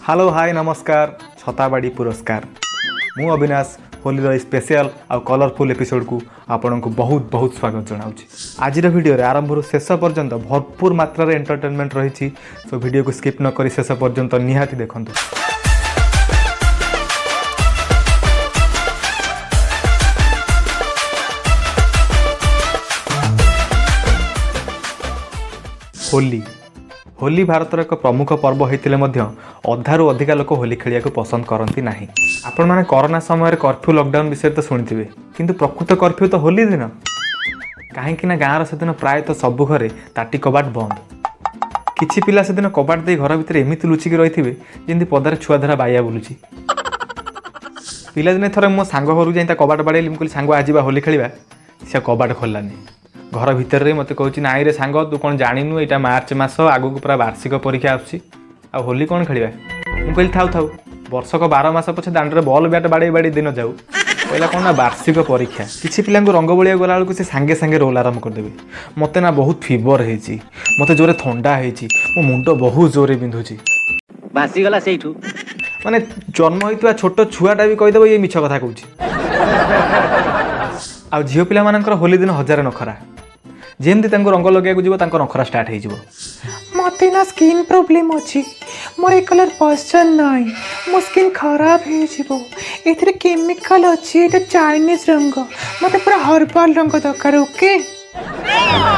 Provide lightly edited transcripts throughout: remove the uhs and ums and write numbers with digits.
Hello, high, ନମସ୍କାର, ଛତାବାଡ଼ି ପୁରସ୍କାର। ମୁଁ ଅବିନାଶ। ହୋଲିର ଏହି ସ୍ପେଶିଆଲ ଆଉ କଲରଫୁଲ୍ ଏପିସୋଡ଼କୁ ଆପଣଙ୍କୁ ବହୁତ ବହୁତ ସ୍ୱାଗତ ଜଣାଉଛି। ଆଜିର ଭିଡ଼ିଓରେ ଆରମ୍ଭରୁ ଶେଷ ପର୍ଯ୍ୟନ୍ତ ଭରପୁର ମାତ୍ରାରେ ଏଣ୍ଟରଟେନମେଣ୍ଟ ରହିଛି। ସୋ ଭିଡ଼ିଓକୁ ସ୍କିପ୍ ନ କରି ଶେଷ ପର୍ଯ୍ୟନ୍ତ ନିହାତି ଦେଖନ୍ତୁ। ହୋଲି, ହୋଲି ଭାରତର ଏକ ପ୍ରମୁଖ ପର୍ବ ହୋଇଥିଲେ ମଧ୍ୟ ଅଧାରୁ ଅଧିକା ଲୋକ ହୋଲି ଖେଳିବାକୁ ପସନ୍ଦ କରନ୍ତି ନାହିଁ। ଆପଣମାନେ କରୋନା ସମୟରେ କର୍ଫ୍ୟୁ, ଲକଡାଉନ୍ ବିଷୟରେ ତ ଶୁଣିଥିବେ, କିନ୍ତୁ ପ୍ରକୃତ କର୍ଫ୍ୟୁ ତ ହୋଲି ଦିନ। କାହିଁକି ନା ଗାଁର ସେଦିନ ପ୍ରାୟତଃ ସବୁ ଘରେ ତାଟି କବାଟ ବନ୍ଦ। କିଛି ପିଲା ସେଦିନ କବାଟ ଦେଇ ଘର ଭିତରେ ଏମିତି ଲୁଚିକି ରହିଥିବେ, ଯେମିତି ପଦାରେ ଛୁଆ ଧରା ବାଇଆ ବୁଲୁଛି। ପିଲାଦିନେ ଥରେ ମୋ ସାଙ୍ଗ ଘରକୁ ଯାଇ ତା କବାଟ ବାଡ଼େଇଲି। ମୁଁ କହିଲି, "ସାଙ୍ଗ, ଆଜି ବା ହୋଲି ଖେଳିବା।" ସେ କବାଟ ଖୋଲିଲାନି। ଘର ଭିତରେ ମୋତେ କହୁଛି, "ନାଇଁ ରେ ସାଙ୍ଗ, ତୁ କ'ଣ ଜାଣିନୁ? ଏଇଟା ମାର୍ଚ୍ଚ ମାସ, ଆଗକୁ ପୁରା ବାର୍ଷିକ ପରୀକ୍ଷା ଆସୁଛି, ଆଉ ହୋଲି କ'ଣ ଖେଳିବା?" ମୁଁ କହିଲି, "ଥାଉ ଥାଉ, ବର୍ଷକ 12 ମାସ ପଛେ ଦାଣ୍ଡରେ ବଲ୍ ବ୍ୟାଟ୍ ବାଡ଼େଇ ବାଡ଼େଇ ଦିନ ଯାଉ।" କହିଲା, "କ'ଣ?" ନା, ବାର୍ଷିକ ପରୀକ୍ଷା। କିଛି ପିଲାଙ୍କୁ ରଙ୍ଗ ବୋଳିବାକୁ ଗଲାବେଳକୁ ସେ ସାଙ୍ଗେ ସାଙ୍ଗେ ରୋଲ୍ ଆରମ୍ଭ କରିଦେବେ। "ମୋତେ ନା ବହୁତ ଫିଭର ହେଇଛି, ମୋତେ ଜୋରେ ଥଣ୍ଡା ହେଇଛି, ମୋ ମୁଣ୍ଡ ବହୁତ ଜୋରେ ବିନ୍ଧୁଛି।" ଭାସିଗଲା ସେଇଠୁ। ମାନେ ଜନ୍ମ ହେଇଥିବା ଛୋଟ ଛୁଆଟା ବି କହିଦେବ, ଇଏ ମିଛ କଥା କହୁଛି। ଆଉ ଝିଅ ପିଲାମାନଙ୍କର ହୋଲି ଦିନ ହଜାରେ ନଖରା। ଯେମିତି ତାଙ୍କୁ ରଙ୍ଗ ଲଗେଇବାକୁ ଯିବ, ତାଙ୍କ ନଖରା ଷ୍ଟାର୍ଟ ହେଇଯିବ। ମତେ ନା ସ୍କିନ୍ ପ୍ରୋବ୍ଲେମ୍ ଅଛି, ମୋର ଏ କଲର୍ ପସନ୍ଦ ନାହିଁ, ମୋ ସ୍କିନ୍ ଖରାପ ହେଇଯିବ, ଏଥିରେ କେମିକାଲ ଅଛି, ଏଇଟା ଚାଇନିଜ୍ ରଙ୍ଗ, ମୋତେ ପୁରା ହର୍ବାଲ୍ ରଙ୍ଗ ଦରକାର, ଓକେ?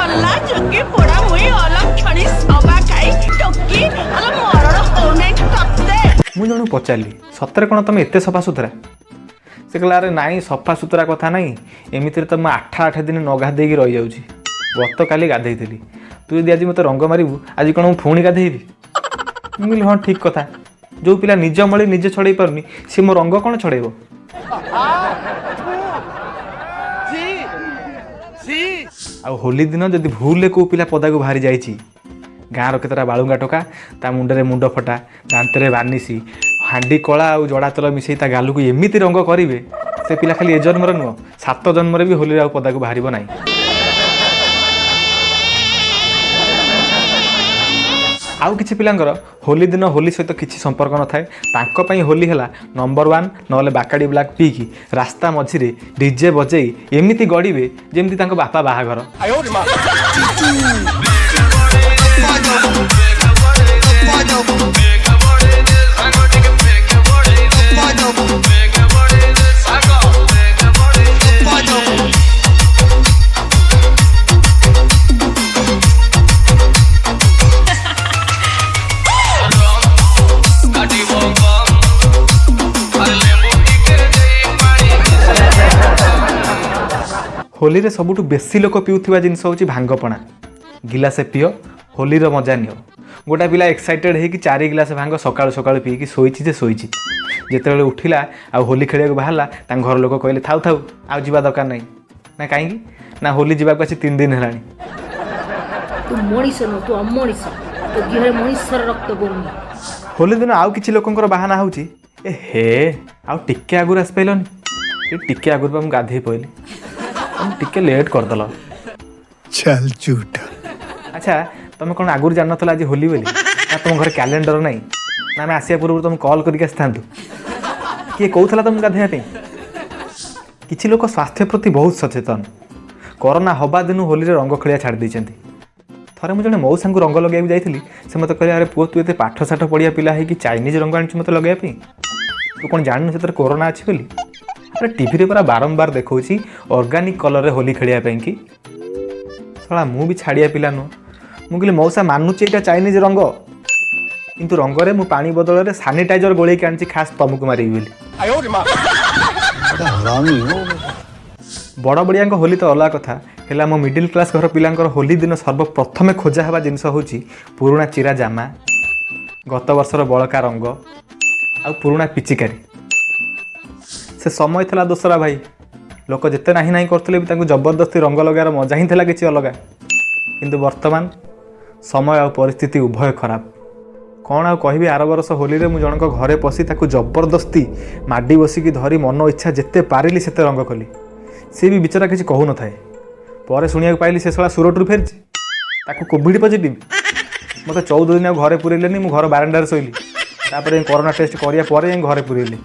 ଅଲାଜୁକି ପୋଡା ମୁଇଁ, ଅଲକ୍ଷଣୀ, ସବା ଖାଇ ଟୋକି, ଆଲୋ ମରଣ ହଉନାହିଁ ତତେ? ମୁଁ ଜଣକୁ ପଚାରିଲି, "ସତରେ କ'ଣ ତମେ ଏତେ ସଫାସୁତୁରା?" ସେ କହିଲା, "ଆରେ ନାଇଁ, ସଫାସୁତୁରା କଥା ନାହିଁ। ଏମିତିରେ ତ ମୁଁ 8 8 ଦିନ ନ ଗାଧେଇକି ରହିଯାଉଛି। ଗତକାଲି ଗାଧେଇଥିଲି। ତୁ ଯଦି ଆଜି ମୋତେ ରଙ୍ଗ ମାରିବୁ, ଆଜି କ'ଣ ମୁଁ ପୁଣି ଗାଧେଇବି?" ମୁଁ କହିଲି, "ହଁ, ଠିକ୍ କଥା। ଯେଉଁ ପିଲା ନିଜ ମଳି ନିଜେ ଛଡ଼େଇ ପାରୁନି, ସେ ମୋ ରଙ୍ଗ କ'ଣ ଛଡ଼େଇବ?" ଆଉ ହୋଲି ଦିନ ଯଦି ଭୁଲରେ କେଉଁ ପିଲା ପଦାକୁ ବାହାରି ଯାଇଛି, ଗାଁର କେତେଟା ବାଳୁଙ୍ଗା ଟୋକା ତା ମୁଣ୍ଡରେ ମୁଣ୍ଡ ଫଟା, ଦାନ୍ତରେ ବାନିସି, ହାଣ୍ଡି କଳା ଆଉ ଜଡ଼ା ତେଲ ମିଶେଇ ତା ଗାଲକୁ ଏମିତି ରଙ୍ଗ କରିବେ, ସେ ପିଲା ଖାଲି ଏ ଜନ୍ମରେ ନୁହଁ, ସାତ ଜନ୍ମରେ ବି ହୋଲିରେ ଆଉ ପଦାକୁ ବାହାରିବ ନାହିଁ। ଆଉ କିଛି ପିଲାଙ୍କର ହୋଲି ଦିନ ହୋଲି ସହିତ କିଛି ସମ୍ପର୍କ ନଥାଏ। ତାଙ୍କ ପାଇଁ ହୋଲି ହେଲା ନମ୍ବର ୱାନ୍ ନହେଲେ ବାକାଡ଼ି ବ୍ଲାକ୍ ପିଇକି ରାସ୍ତା ମଝିରେ ଡିଜେ ବଜେଇ ଏମିତି ଗଡ଼ିବେ, ଯେମିତି ତାଙ୍କ ବାପା ବାହାଘର। ହୋଲିରେ ସବୁଠୁ ବେଶୀ ଲୋକ ପିଉଥିବା ଜିନିଷ ହେଉଛି ଭାଙ୍ଗପଣା। ଗିଲାସେ ପିଅ, ହୋଲିର ମଜା ନିଅ। ଗୋଟା ପିଲା ଏକ୍ସାଇଟେଡ୍ ହେଇକି 4 ଗିଲାସ ଭାଙ୍ଗ ସକାଳୁ ସକାଳୁ ପିଇକି ଶୋଇଛି ଯେ ଶୋଇଛି। ଯେତେବେଳେ ଉଠିଲା ଆଉ ହୋଲି ଖେଳିବାକୁ ବାହାରିଲା, ତାଙ୍କ ଘର ଲୋକ କହିଲେ, "ଥାଉ ଥାଉ, ଆଉ ଯିବା ଦରକାର ନାହିଁ।" ନା, କାହିଁକି? ନା, ହୋଲି ଯିବାକୁ ଆସି 3 ଦିନ ହେଲାଣି। ତୁ ମଣିଷ ନୁହଁ, ତୁ ଅମଣିଷ। ତୋ ଦେହରେ ମଣିଷର ରକ୍ତ ବହୁନି। ହୋଲି ଦିନ ଆଉ କିଛି ଲୋକଙ୍କର ବାହାନା ହେଉଛି, "ଏ ହେ, ଆଉ ଟିକେ ଆଗରୁ ଆସିପାରିଲନି? ଏ ଟିକେ ଆଗରୁ ବା ମୁଁ ଗାଧେଇ ପଇଲି, ତମେ ଟିକେ ଲେଟ୍ କରିଦେଲ।" चल झूठा। ଆଚ୍ଛା, ତମେ କ'ଣ ଆଗରୁ ଜାଣିନଥିଲ ଆଜି ହୋଲି ବୋଲି? ନା ତୁମ ଘରେ କ୍ୟାଲେଣ୍ଡର ନାହିଁ? ନା ଆମେ ଆସିବା ପୂର୍ବରୁ ତମକୁ କଲ୍ କରିକି ଆସିଥାନ୍ତୁ? କିଏ କହୁଥିଲା ତମକୁ ଗାଧେଇବା ପାଇଁ? କିଛି ଲୋକ ସ୍ୱାସ୍ଥ୍ୟ ପ୍ରତି ବହୁତ ସଚେତନ। କରୋନା ହେବା ଦିନୁ ହୋଲିରେ ରଙ୍ଗ ଖେଳିବା ଛାଡ଼ି ଦେଇଛନ୍ତି। ଥରେ ମୁଁ ଜଣେ ମଉସାଙ୍କୁ ରଙ୍ଗ ଲଗାଇବାକୁ ଯାଇଥିଲି। ସେ ମୋତେ କହିଲେ, "ଆରେ ପୁଅ, ତୁ ଏତେ ପାଠ ସାଠ ପଢ଼ିବା ପିଲା ହେଇକି ଚାଇନିଜ୍ ରଙ୍ଗ ଆଣିଛୁ ମୋତେ ଲଗାଇବା ପାଇଁ? ତୁ କ'ଣ ଜାଣିନୁ ସେଥିରେ କରୋନା ଅଛି ବୋଲି? ଆରେ, ଟିଭିରେ ପୁରା ବାରମ୍ବାର ଦେଖାଉଛି ଅର୍ଗାନିକ୍ କଲର୍ରେ ହୋଲି ଖେଳିବା ପାଇଁକି।" ଶଳା, ମୁଁ ବି ଛାଡ଼ିଆ ପିଲା ନୁହଁ। ମୁଁ କହିଲି, "ମଉସା, ମାନୁଛି ଏଇଟା ଚାଇନିଜ୍ ରଙ୍ଗ, କିନ୍ତୁ ରଙ୍ଗରେ ମୁଁ ପାଣି ବଦଳରେ ସାନିଟାଇଜର ଗୋଳେଇକି ଆଣିଛି, ଖାସ୍ ତମକୁ ମାରିବି ବୋଲି।" हरामी हो बेटा। ବଡ଼ ବଡ଼ିଆଙ୍କ ହୋଲି ତ ଅଲଗା କଥା, ହେଲେ ଆମ ମିଡ଼ିଲ୍ କ୍ଲାସ୍ ଘର ପିଲାଙ୍କର ହୋଲି ଦିନ ସର୍ବପ୍ରଥମେ ଖୋଜା ହେବା ଜିନିଷ ହେଉଛି ପୁରୁଣା ଚିରା ଜାମା, ଗତ ବର୍ଷର ବଳକା ରଙ୍ଗ ଆଉ ପୁରୁଣା ପିଚିକାରୀ। ସେ ସମୟ ଥିଲା ଦୋସରା ଭାଇ। ଲୋକ ଯେତେ ନାହିଁ ନାହିଁ କରୁଥିଲେ ବି ତାଙ୍କୁ ଜବରଦସ୍ତି ରଙ୍ଗ ଲଗାଇବାର ମଜା ହିଁ ଥିଲା କିଛି ଅଲଗା। କିନ୍ତୁ ବର୍ତ୍ତମାନ ସମୟ ଆଉ ପରିସ୍ଥିତି ଉଭୟ ଖରାପ। କ'ଣ ଆଉ କହିବି? ଆର ବର୍ଷ ହୋଲିରେ ମୁଁ ଜଣଙ୍କ ଘରେ ପଶି ତାକୁ ଜବରଦସ୍ତି ମାଡ଼ି ବସିକି ଧରି ମନ ଇଚ୍ଛା ଯେତେ ପାରିଲି ସେତେ ରଙ୍ଗ କଲି। ସେ ବି ବିଚରା କିଛି କହୁନଥାଏ। ପରେ ଶୁଣିବାକୁ ପାଇଲି, ସେ ଶଳା ସୁରଟରୁ ଫେରିଛି, ତାକୁ କୋଭିଡ଼ ପଜିଟିଭ୍। ମୋତେ 14 ଦିନ ଆଉ ଘରେ ପୁରେଇଲେନି। ମୁଁ ଘର ବାରଣ୍ଡାରେ ଶୋଇଲି। ତାପରେ କରୋନା ଟେଷ୍ଟ କରିବା ପରେ ଯାଇ ଘରେ ପୁରେଇଲେ।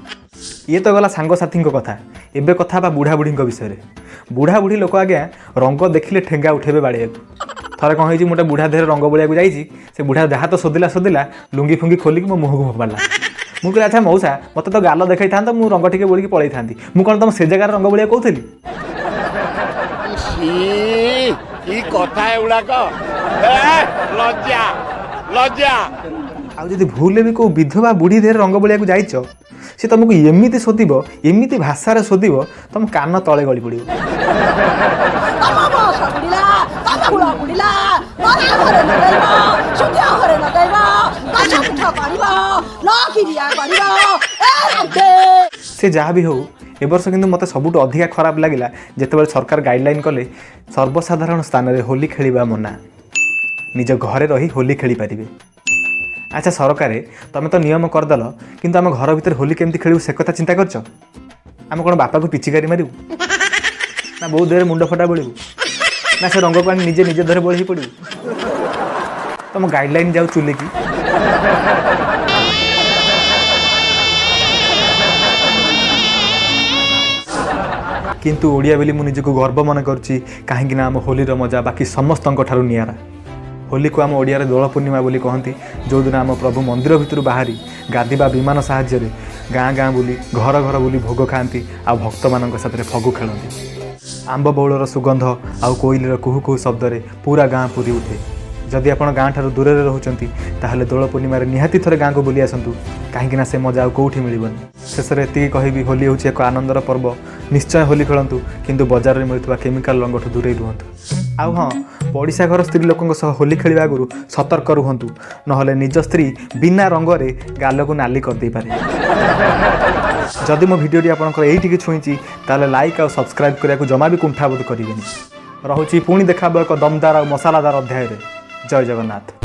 ଇଏ ତ ଗଲା ସାଙ୍ଗସାଥୀଙ୍କ କଥା। ଏବେ କଥା ହେବା ବୁଢ଼ା ବୁଢ଼ୀଙ୍କ ବିଷୟରେ। ବୁଢ଼ା ବୁଢ଼ୀ ଲୋକ ଆଜ୍ଞା, ରଙ୍ଗ ଦେଖିଲେ ଠେଙ୍ଗା ଉଠେଇବେ ବାଡ଼େଇବାକୁ। ଥରେ କ'ଣ ହେଇଛି, ମୁଁ ଗୋଟେ ବୁଢ଼ା ଦେହରେ ରଙ୍ଗ ବୋଳିବାକୁ ଯାଇଛି। ସେ ବୁଢ଼ା ଯାହା ତ ଶୋଧିଲା ଶୋଧିଲା, ଲୁଙ୍ଗି ଫୁଙ୍ଗି ଖୋଲିକି ମୋ ମୁହଁକୁ ଫୋପାଡ଼ିଲା। ମୁଁ କହିଲି, ଆଚ୍ଛା ମଉସା, ମୋତେ ତ ଗାଲ ଦେଖାଇଥାନ୍ତ, ମୁଁ ରଙ୍ଗ ଟିକେ ବୋଳିକି ପଳେଇଥାନ୍ତି। ମୁଁ କ'ଣ ତମ ସେ ଜାଗାରେ ରଙ୍ଗ ବୋଳିବାକୁ କହୁଥିଲି? କି କଥା ଏଗୁଡାକ! ଲଜ୍ଜା, ଲଜ୍ଜା। ଆଉ ଯଦି ଭୁଲରେ ବି କେଉଁ ବିଧବା ବୁଢ଼ୀ ଦେହରେ ରଙ୍ଗ ବୋଳିବାକୁ ଯାଇଛ, ସେ ତୁମକୁ ଏମିତି ଶୋଧିବ, ଏମିତି ଭାଷାରେ ଶୋଧିବ, ତମ କାନ ତଳେ ଗଳି ପଡ଼ିବ। ତମ ବସ ବୁଡ଼ିଲା, ତମ ହୁଳ ବୁଡ଼ିଲା, ମରା ଘରେ ଲଗାଇବ, ସୂର୍ଯ୍ୟ ଘରେ ଲଗାଇବ, ଗଛ ପିଠ କରିବ, ଲକିରିଆ କରିବ, ଏ ରାନ୍ଧେ। ସେ ଯାହା ବି ହେଉ, ଏ ବର୍ଷ କିନ୍ତୁ ମୋତେ ସବୁଠୁ ଅଧିକା ଖରାପ ଲାଗିଲା ଯେତେବେଳେ ସରକାର ଗାଇଡ଼ଲାଇନ୍ କଲେ, ସର୍ବସାଧାରଣ ସ୍ଥାନରେ ହୋଲି ଖେଳିବା ମନା, ନିଜ ଘରେ ରହି ହୋଲି ଖେଳିପାରିବେ। ଆଚ୍ଛା ସରକାରେ, ତମେ ତ ନିୟମ କରିଦେଲ, କିନ୍ତୁ ଆମ ଘର ଭିତରେ ହୋଲି କେମିତି ଖେଳିବୁ ସେ କଥା ଚିନ୍ତା କରିଛ? ଆମେ କ'ଣ ବାପାକୁ ପିଚିକାରି ମାରିବୁ, ନା ବୋଉ ଦେହରେ ମୁଣ୍ଡ ଫଟା ବୋଳିବୁ, ନା ସେ ରଙ୍ଗକୁ ଆଣି ନିଜେ ନିଜ ଦେହରେ ବୋଳି ହେଇ ପଡ଼ିବୁ? ତମ ଗାଇଡ଼ଲାଇନ୍ ଯାଉ ଚୁଲିକି। କିନ୍ତୁ ଓଡ଼ିଆ ବୋଲି ମୁଁ ନିଜକୁ ଗର୍ବ ମନେ କରୁଛି, କାହିଁକି ନା ଆମ ହୋଲିର ମଜା ବାକି ସମସ୍ତଙ୍କ ଠାରୁ ନିଆରା। ହୋଲିକୁ ଆମ ଓଡ଼ିଆରେ ଦୋଳ ପୂର୍ଣ୍ଣିମା ବୋଲି କହନ୍ତି, ଯେଉଁଦିନ ଆମ ପ୍ରଭୁ ମନ୍ଦିର ଭିତରୁ ବାହାରି ଗାଦି ବା ବିମାନ ସାହାଯ୍ୟରେ ଗାଁ ଗାଁ ବୁଲି, ଘର ଘର ବୁଲି ଭୋଗ ଖାଆନ୍ତି ଆଉ ଭକ୍ତମାନଙ୍କ ସାଥିରେ ଫଗୁ ଖେଳନ୍ତି। ଆମ୍ବ ବଉଳର ସୁଗନ୍ଧ ଆଉ କୋଇଲିର କୁହୁ କୁହୁ ଶବ୍ଦରେ ପୁରା ଗାଁ ପୁରି ଉଠେ। ଯଦି ଆପଣ ଗାଁ ଠାରୁ ଦୂରରେ ରହୁଛନ୍ତି, ତାହେଲେ ଦୋଳ ପୂର୍ଣ୍ଣିମାରେ ନିହାତି ଥରେ ଗାଁକୁ ବୁଲି ଆସନ୍ତୁ, କାହିଁକି ନା ସେ ମଜା ଆଉ କେଉଁଠି ମିଳିବନି। ଶେଷରେ ଏତିକି କହିବି, ହୋଲି ହେଉଛି ଏକ ଆନନ୍ଦର ପର୍ବ। ନିଶ୍ଚୟ ହୋଲି ଖେଳନ୍ତୁ, କିନ୍ତୁ ବଜାରରେ ମିଳୁଥିବା କେମିକାଲ ରଙ୍ଗଠୁ ଦୂରେଇ ରୁହନ୍ତୁ। ଆଉ ହଁ, ପଡ଼ିଶା ଘର ସ୍ତ୍ରୀ ଲୋକଙ୍କ ସହ ହୋଲି ଖେଳିବା ଆଗରୁ ସତର୍କ ରୁହନ୍ତୁ, ନହେଲେ ନିଜ ସ୍ତ୍ରୀ ବିନା ରଙ୍ଗରେ ଗାଲକୁ ନାଲି କରିଦେଇପାରେ। ଯଦି ମୋ ଭିଡ଼ିଓଟି ଆପଣଙ୍କର ଏଇଠିକି ଛୁଇଁଛି, ତାହେଲେ ଲାଇକ୍ ଆଉ ସବସ୍କ୍ରାଇବ୍ କରିବାକୁ ଜମା ବି କୁଣ୍ଠାବୋଧ କରିବେନି। ରହୁଛି, ପୁଣି ଦେଖା ହେବ ଏକ ଦମଦାର ଆଉ ମସାଲାଦାର ଅଧ୍ୟାୟରେ। ଜୟ ଜଗନ୍ନାଥ।